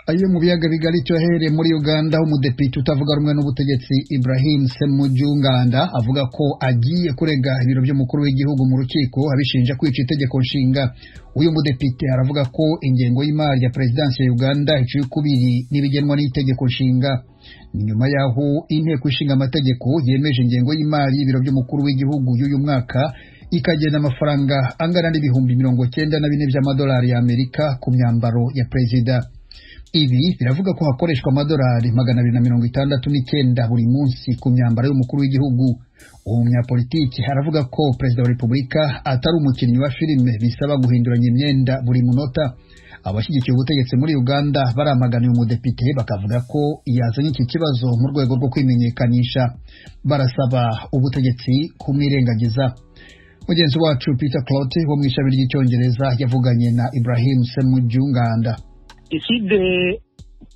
Ayo mu biyaga bigari cyohere muri Uganda, umudepite utavuga rumwe n'ubutegetsi Ibrahim Ssemujju Nganda avuga ko agiye kurega ibiro by'umukuru w'igihugu mu rukiko abishinja kwica itegeko nshinga. Uyu mudepite aravuga ko ingengo y'imari ya perezidansi ya Uganda iciye ukubiri n'ibigenwa n'itegeko nshinga. Ni nyuma y'aho inteko ishinga amategeko yemeje ingengo y'imari y'ibiro by'umukuru w'igihugu y'uyu mwaka, ikagena amafaranga angana n'94,000 by'amadolari y'Amerika ku myambaro ya perezida. Ibi biravuga ko hakoreshwa amadolari 269 buri munsi ku myambaro y'umukuru w'igihugu. Uwo munyapolitiki aravuga ko perezida wa repubulika atari umukinnyi wa filime bisaba guhinduranya imyenda buri munota. Abashyigikiye ubutegetsi muri Uganda baramagana uyu mudepite, bakavuga ko yazanye iki kibazo mu rwego rwo kwimenyekanisha. Barasaba ubutegetsi kumwirengagiza. Mugenzi wacu Peter Clote wo mu ishami ry'icyongereza yavuganye na Ibrahim Ssemujju Nganda. You see, the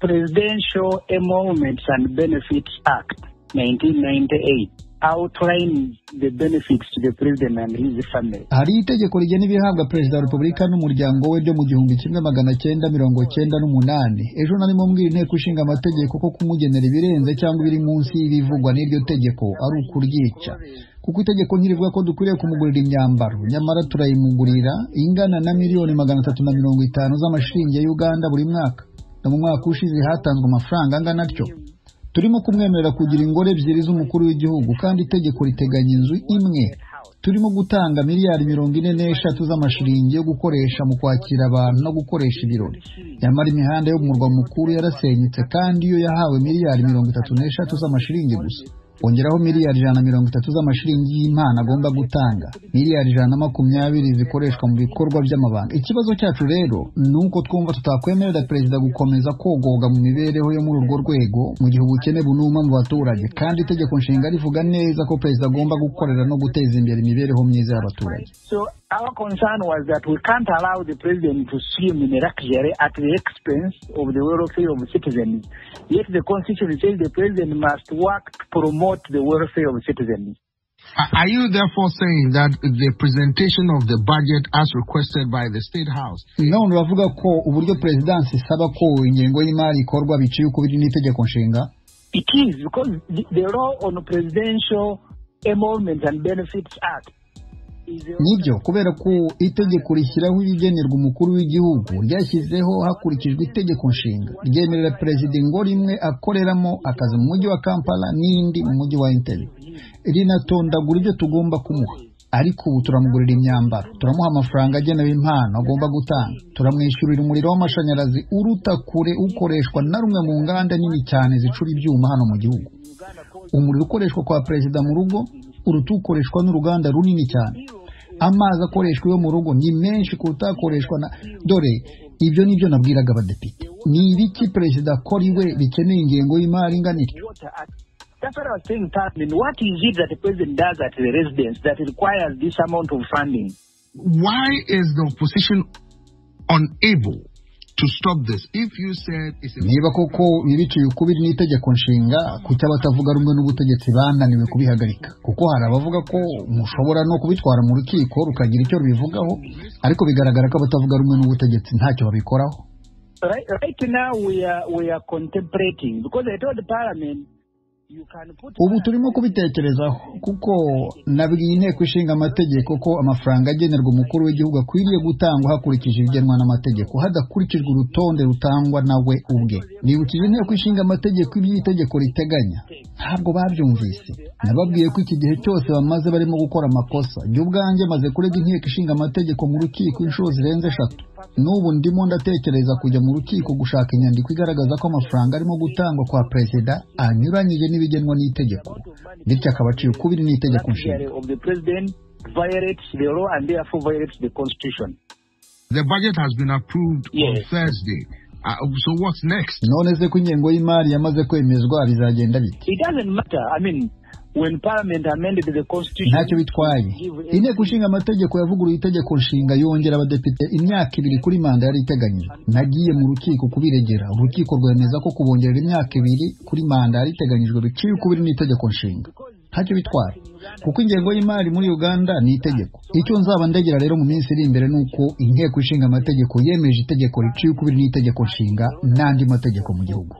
Presidential Emoluments and Benefits Act 1998 outlines the benefits to the president and his family. Hari itegeko rigena ibihabwa perezida wa repubulika n'umuryango we ryo mu 1998. Ejo narimo mbwira inteko ishinga amategeko ko kumugenera ibirenze cyangwa ibiri munsi y'ibivugwa n'iryo tegeko ari ukuryica, kuko itegeko ntirivuga ko dukwiriye kumugurira imyambaro, nyamara turayimugurira ingana na miliyoni 350 z'amashiringi ya Uganda buri mwaka. No mu mwaka ushize hatanzwe amafaranga angana atyo. Turimo kumwemerera kugira ingoro ebyiri z'umukuru w'igihugu, kandi itegeko riteganya inzu imwe. Turimo gutanga miliyari 43 z'amashiringi yo gukoresha mu kwakira abantu no gukoresha ibirori, nyamara imihanda yo mu murwa mukuru yarasenyutse, kandi yo yahawe miliyari 33 z'amashiringi gusa. Ongeraho miliyari 130 z'amashiringi y'impano agomba gutanga, miliyari 120 zikoreshwa mu bikorwa by'amabanga. Ikibazo cyacu rero ni uko twumva tutakwemerera perezida gukomeza kogoga mu mibereho yo muri urwo rwego mu gihe ubukene bunuma mu baturage, kandi itegeko nshinga rivuga neza ko perezida agomba gukorera no guteza imbere imibereho myiza y'abaturage. So our concern was that we can't allow the president to swim in luxury at the expense of the welfare of citizens. Yet the constitution says the president must work to promote the welfare of citizens. Are you therefore saying that the presentation of the budget as requested by the State House None uravuga ko uburyo perezidansi isaba ko ingengo y'imari ikorwa biciye ukubiri n'itegeko nshinga? It is because the law on Presidential Emoluments and Benefits Act is a Nibyo, kubera ko itegeko rishyiraho ibigenerwa umukuru w'igihugu ryashyizeho hakurikijwe itegeko nshinga ryemerera perezida ingoro imwe akoreramo akazi mu mujyi wa Kampala n'indi mu mujyi wa Entebbe, rinatondagura ibyo tugomba kumuha. Ariko ubu turamugurira imyambaro, turamuha amafaranga agenewe impano agomba gutanga, turamwishyurira umuriro w'amashanyarazi uruta kure ukoreshwa na rumwe mu nganda nini cyane zicura ibyuma hano mu gihugu. Umuriro ukoreshwa kwa perezida mu rugo uruta ukoreshwa n'uruganda runini cyane. Amazi akoreshwa iwe mu rugo ni menshi kuruta akoreshwa na... Dore ibyo nibyo nabwiraga abadepite: ni ibiki perezida akora iwe bikeneye ingengo y'imari ingana ityo? Water at That's what I was saying, Parliament. What is it that the president does at the residence that requires this amount of funding? Why is the opposition unable to stop this? If you said it's a Niba koko biciye ukubiri n'itegeko nshinga, kuki abatavuga rumwe n'ubutegetsi bananiwe kubihagarika? Kuko hari abavuga ko mushobora no kubitwara mu rukiko rukagira icyo rubivugaho, ariko bigaragara ko abatavuga rumwe n'ubutegetsi ntacyo babikoraho. Right now we are contemplating because I told the parliament you can put Ubu turimo kubitekerezaho, kuko nabwiye inteko ishinga amategeko ko amafaranga agenerwa umukuru w'igihugu akwiriye gutangwa hakurikije ibigenwa n'amategeko, hadakurikijwe urutonde rutangwa nawe ubwe. Nibukije inteko ishinga amategeko ibyo itegeko riteganya. Ntabwo babyumvise. Nababwiye ko iki gihe cyose bamaze barimo gukora amakosa. Jye ubwanjye maze kurega inteko ishinga amategeko mu rukiko inshuro zirenze eshatu. N'ubu ndimo ndatekereza kujya mu rukiko gushaka inyandiko igaragaza ko amafaranga arimo gutangwa kwa perezida anyuranyije n'ibigenwa n'itegeko, bityo akaba aciye ukubiri n'itegeko nshinga. Luxury of the president violates the law and therefore violates the constitution. The budget has been approved on Thursday. So what's next? None se ko ingengo y'imari yamaze kwemezwa, bizagenda bite? It doesn't matter. I mean, when parliament amended the constitution, Ntacyo bitwaye. Inteko ishinga amategeko yavuguruye itegeko nshinga, yongera abadepite imyaka 2 kuri manda yari iteganyijwe. Nagiye mu rukiko kubiregera, urukiko rwemeza ko kubongerera imyaka 2 kuri manda yari iteganyijwe biciye ukubiri n'itegeko nshinga. Because Ntacyo bitwara kuko ingengo y'imari muri Uganda ni itegeko. Icyo nzaba ndegera rero mu minsi iri imbere ni uko inteko ishinga amategeko yemeje itegeko riciye ukubiri n'itegeko nshinga n'andi mategeko mu gihugu.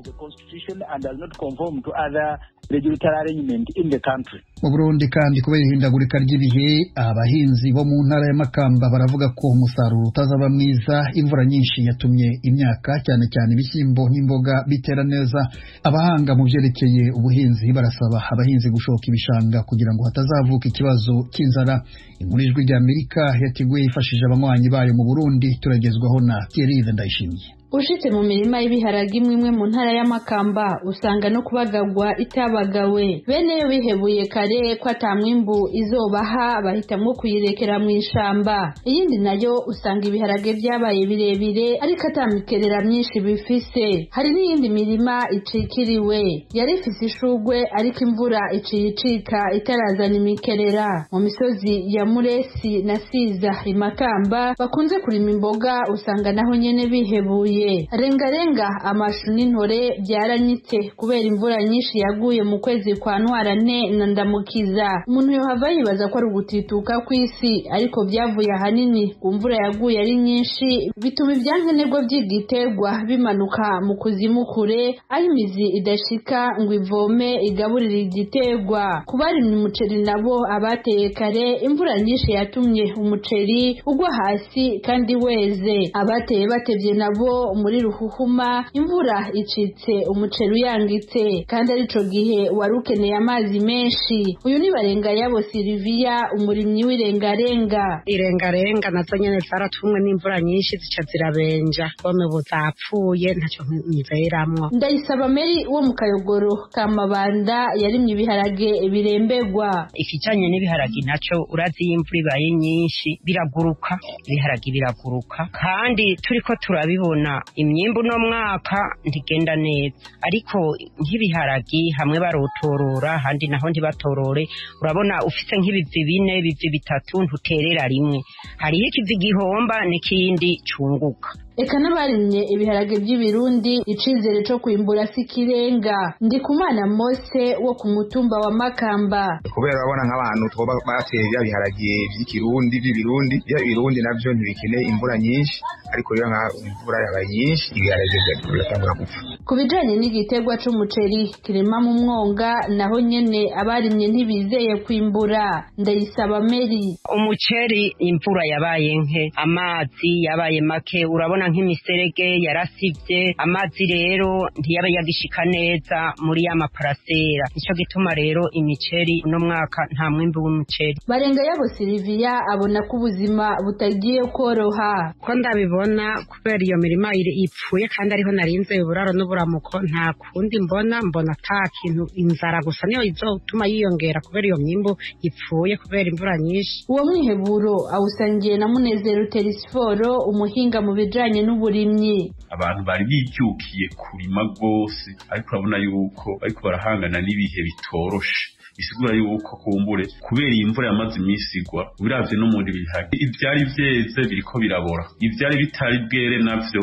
Mu Burundi kandi, kubera ihindagurika ry'ibihe, abahinzi bo mu ntara ya Makamba baravuga ko umusaruro utazaba mwiza. Imvura nyinshi yatumye imyaka, cyane cyane ibishyimbo n'imboga, bitera neza. Abahanga mu byerekeye ubuhinzi barasaba abahinzi gushoka ibishanga kugira ngo hatazavuka ikibazo cy'inzara. Inkuru Ijwi ry'Amerika yateguye yifashishije abanywanyi bayo mu Burundi turagezwaho na Thierry Ndayishimiye. Ushitse mu mirima y'ibiharage imwe imwe mu ntara y'Amakamba, usanga no kubagagwa itabagawe. Bene yo bihebuye kare ko ata mwimbu izobaha, bahitamwo kuyirekera mu ishamba. Iyindi nayo usanga ibiharage vyabaye birebire ariko ata mikerera myinshi bifise. Hari n'iyindi mirima icikiriwe yari ifise ishurwe, ariko imvura iciye icika itarazana imikerera. Mu misozi ya Muresi na Siza Imakamba bakunze kurima imboga, usanga naho nyene bihebuye. Rengarenga, amashu n'intore byaranyitse kubera imvura nyinshi yaguye mu kwezi kwa Ntwarante na Ndamukiza. Umuntu yohava yibaza ko ari ugutituka kw'isi, ariko byavuye ahanini ku mvura yaguye ari nyinshi, bituma ibyankenerwa by'igiterwa bimanuka mu kuzimu kure, aho imizi idashika ngo ivome igaburire igiterwa. Ku barimye umuceri nabo, abateye kare, imvura nyinshi yatumye umuceri ugwa hasi kandi weze. Abateye batevye nabo, muri ruhuhuma imvura icitse umuceri uyangitse, kandi arico gihe wari ukeneye amazi menshi. Uyu ni Barengayabo Sylvia, umurimyi w'irengarenga. Irengarenga nazo nyene zaratumwe n'imvura nyinshi, zica zirabenja, pome ubu zapfuye, ntacyo nzeramwo. Ndayisaba Mary wo mu Kayogoro ka Mabanda yarimye ibiharage birembegwa. Ikijanye n'ibiharage naco, urazi iyo imvura ibaye nyinshi biraguruka, ibiharage biraguruka, kandi turiko turabibona imyimbu no mwaka ntigenda neza. Ariko nk'ibiharagi hamwe barotorora, ahandi naho ntibatorore. Urabona ufise nk'ibivi 4, ibivi 3, ntuterera rimwe, hariho ikivi gihomba n'ikindi cunguka. Eka n'abarimye ibiharage by'ibirundi icizere co kwimbura si kirenga. Ndikumana Mose wo ku mutumba wa Makamba. Kubera urabona nk'abantu twoba bateye bya biharage by'ikirundi, by'ibirundi, bya birundi navyo ntibikeneye imvura nyinshi, ariko rero nka imvura yabaye nyinshi ibiharage biratangura gupfa. Ku bijanye n'igiterwa c'umuceri kirema mu mwonga, naho nyene abarimye ntibizeye kwimbura. Ndayisaba Mary. Umuceri imvura yabaye nke, amazi yabaye make, urabona nk'imiserege yarasivye, amazi rero ntiyabe yagishika neza muri ya maparasera. Nico gituma rero imiceri uno mwaka nta mwimbu w'umuceri. Barenga yabo Silvia abona ko ubuzima butagiye koroha. Ko ndabibona, kubera iyo mirima ipfuye kandi ariho narinze uburaro n'uburamuko, nta kundi mbona, mbona ata kintu, inzara gusa niyo izotuma yiyongera kubera iyo myimbu ipfuye kubera imvura nyinshi. Uwo mwiheburo awusangiye na Munezero Terisforo, umuhinga mu bijanye n'uburimyi. Abantu bari bibyukiye kurima rwose, ariko urabona yuko ariko barahangana n'ibihe bitoroshe, bisigura yuko kumbure kubera iyi mvura yamaze iminsi igwa, ubiravye no muri biharage ivyari vyeze biriko birabora, ivyari bitari bwere navyo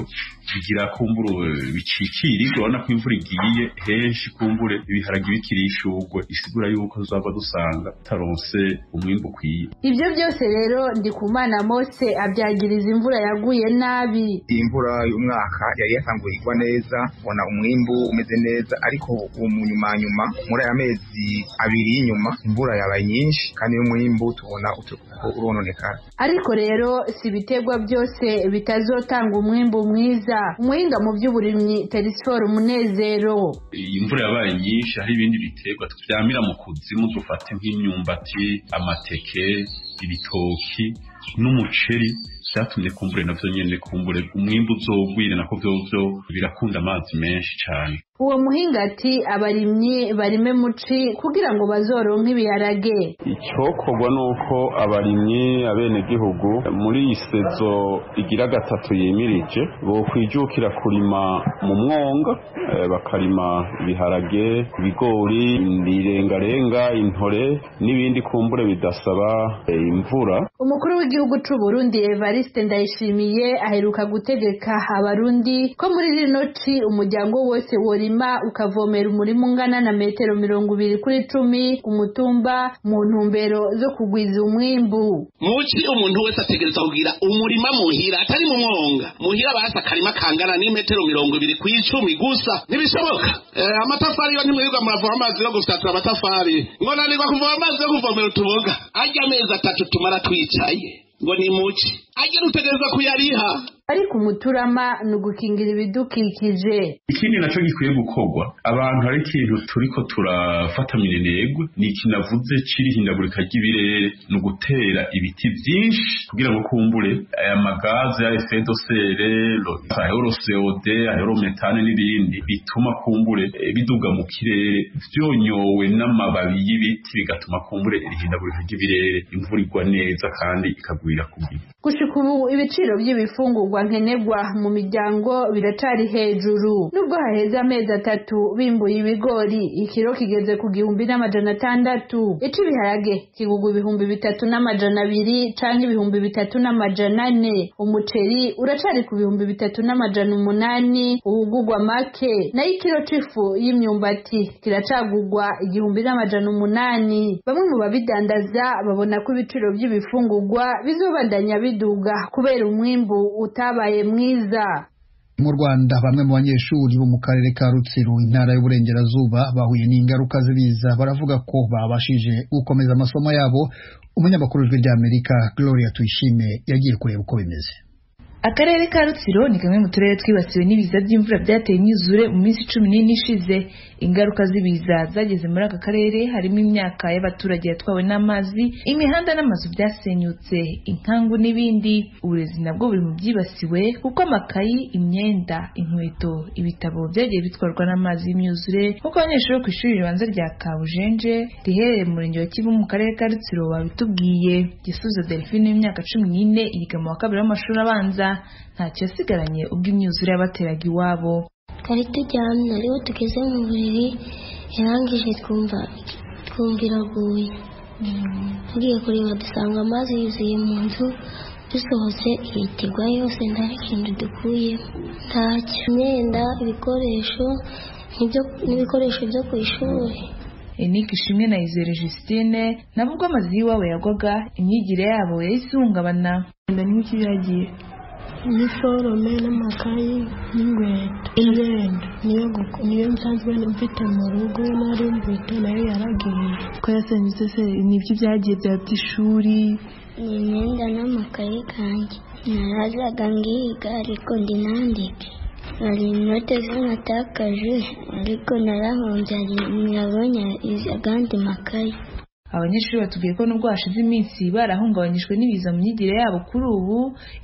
bigira kumbure bicikirirwa. Urabona ko imvura igiye henshi, kumbure ibiharage bikiri ishurwe, isigura yuko tuzava dusanga taronse umwimbu ukwiye. Ivyo byose rero Ndikumana Mose abyagiriza imvura yaguye nabi. Imvura y'umwaka yari yatanguye igwa neza, ubona umwimbu umeze neza, ariko ubu mu nyuma nyuma muri aya mezi 2 y'inyuma imvura yabaye nyinshi kandi n'umwimbu tubona urononekara. Ariko rero si ibiterwa byose bitazotanga umwimbu mwiza. Umuhinga mu by'uburimyi Terisfor Munezero. Iyi mvura yabaye nyinshi, hari ibindi biterwa tuvyamira mu kuzimu, dufate nk'imyumbati, amateke, ibitoki n'umuceri, vyatumye kumbure navyo nyene kumbure umwimbu uzogwira, nako vyovyo birakunda amazi menshi cane. Uwo muhinga ati abarimyi barime muci kugira ngo bazoronke ibiharage. Icokorwa nuko abarimyi, abenegihugu, muri iyi sezo igira gatatu yimirije bokwijukira kurima mu mwonga, bakarima ibiharage, ibigori, irengarenga, intore n'ibindi kumbure bidasaba imvura. Umukuru w'igihugu w'igihugu c'u Burundi Evariste Ndayishimiye aheruka gutegeka abarundi ko muri rino ci umuryango wose worima ukavomera umurima ungana na metero 20 kuri 10 ku mutumba mu ntumbero zo kugwiza umwimbu. Muci umuntu wese ategereza kugira umurima muhira atari mu mwonga muhira basa karima kangana ni metero 20 ku 10 gusa ntibishoboka. Amatafari yo ntimwirirwa muravoma amazi yo gusatura amatafari ngo nanirwa kuvoma amazi yo kuvomera utuboga ajya amezi 3 tumara twicaye ngo ni muci ajya rutegereza kuyariha. Ariko umuturama ni ugukingira ibidukikije. Ikindi naco gikwiye gukorwa abantu hari ikintu turiko turafata minenegwe ni ikinavuze c'irihindagurika ry'ibirere ni ugutera ibiti vyinshi kugira ngo kumbure aya magaze ya effet de serre aero CO2 aero metane n'ibindi bituma kumbure biduga mu kirere vyonyowe n'amababi y'ibiti bigatuma kumbure irihindagurika ry'ibirere imvura igwa neza kandi ikagwira ku gihe. Gushika ubu ibiciro by'ibifungurwa nkenerwa mu miryango biracari hejuru nubwo haheze amezi 3 bimbuye ibigori ikiro kigeze ku 1600 icibiharage kigugwa 3200 canke 3400 umuceri uracari ku 3800 uwugugwa make nayo ikiro c'ifu y'imyumbati kiracagugwa 1800. Bamwe mu babidandaza babona ko ibiciro by'ibifungurwa bizobandanya biduga kubera umwimbu utabaye mwiza. Mu Rwanda bamwe mu banyeshuri bo mu karere ka Rutsiro intara y'Uburengerazuba bahuye n'ingaruka z'ibiza baravuga ko babashije gukomeza amasomo yabo. Umunyamakuru w'Ijwi ry'Amerika Gloria Tuyishime yagiye kureba uko bimeze. Akarere ka Rutsiro ni kamwe mu turere twibasiwe n'ibiza by'imvura byateye imyuzure mu minsi 14 ishize. Ingaruka z'ibiza zageze muri aka karere harimo imyaka y'abaturage yatwawe n'amazi, imihanda n'amazu byasenyutse, inkangu n'ibindi. Uburezi nabwo buri mu byibasiwe kuko amakayi, imyenda, inkweto, ibitabo byagiye bitwarwa n'amazi y'imyuzure. Nk'uko abanyeshuri bo ku ishuri ribanza rya Kabujenje riherereye mu murenge wa Kivu mu karere ka Rutsiro babitubwiye. Gisubizo Delphine w'imyaka 14 yiga mu wa kabiri w'amashuri abanza, ntacyo yasigaranye ubwo imyuzure yabateraga iwabo. Twari turyamye ariho tugeze mu buriri yarangije twumva iraguye, tugiye kureba dusanga amazi yuzuye mu nzu, dusohotse ihitirwa yose nta kintu dukuyemo, ntacyo, imyenda, ibikoresho n'ibikoresho byo ku ishuri. Enike Ishimwe na Izere Justine nabo ubwo amazi y'iwabo yagwaga imyigire yabo yahise ihungabana. N'iki yagiye iniforume n'amakayi n'inkweto n'imyenda niyo nsanzwe mfite mu rugo nari mfite nayo yaragiye. Ko yasenyutse se nibyo byagiye bya by'ishuri? Ni imyenda n'amakayi kanjye narazaga ngiga ariko ndi nandike. Hari inote natakaje ariko narahombye nabonye agandi makayi. Abanyeshuri batubwiye ko nubwo hashize iminsi barahungabanyijwe n'ibiza mu myigire yabo, kuri ubu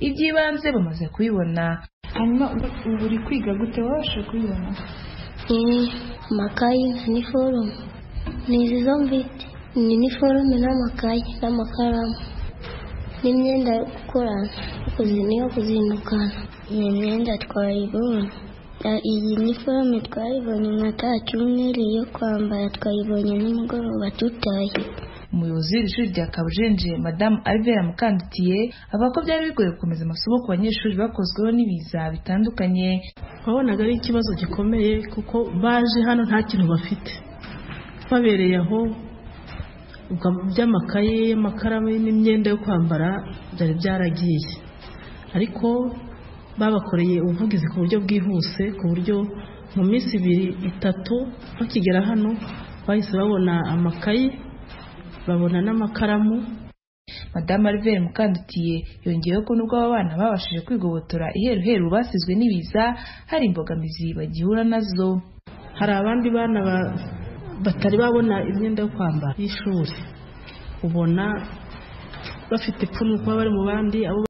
iby'ibanze bamaze kubibona. Hanyuma ubu uri kwiga gute wabasha kubibona? Amakayi na niforume ni izi zo mfite, ni niforume n'amakayi n'amakaramu n'imyenda yo gukorana niyo kuzindukana. Ni imyenda twayibonye, iyi niforume twayibonye nka ka cyumweru yo kwambara twayibonye nimugoroba tutaye. Umuyobozi w'iri shuri rya Kabujenje Madamu Alvera Mukandutiye avuga ko byari bigoye gukomeza amasomo ku banyeshuri bakozweho n'ibiza bitandukanye. Wabonaga ari ikibazo gikomeye kuko baje hano nta kintu bafite, babereye aho by'amakaye, amakaramu n'imyenda yo kwambara byari byaragiye, ariko babakoreye ubuvugizi ku buryo bwihuse, ku buryo mu minsi 2 3 bakigera hano bahise babona amakayi, babona n'amakaramu. Madamu Alvera Mukandutiye yongeyeho ko nubwo aba bana babashije kwigobotora iheruheru basizwe n'ibiza, hari imbogamizi bagihura nazo. Hari abandi bana batari babona imyenda yo kwambara y'ishuri, ubona bafite ipfunwe kuba bari mu bandi.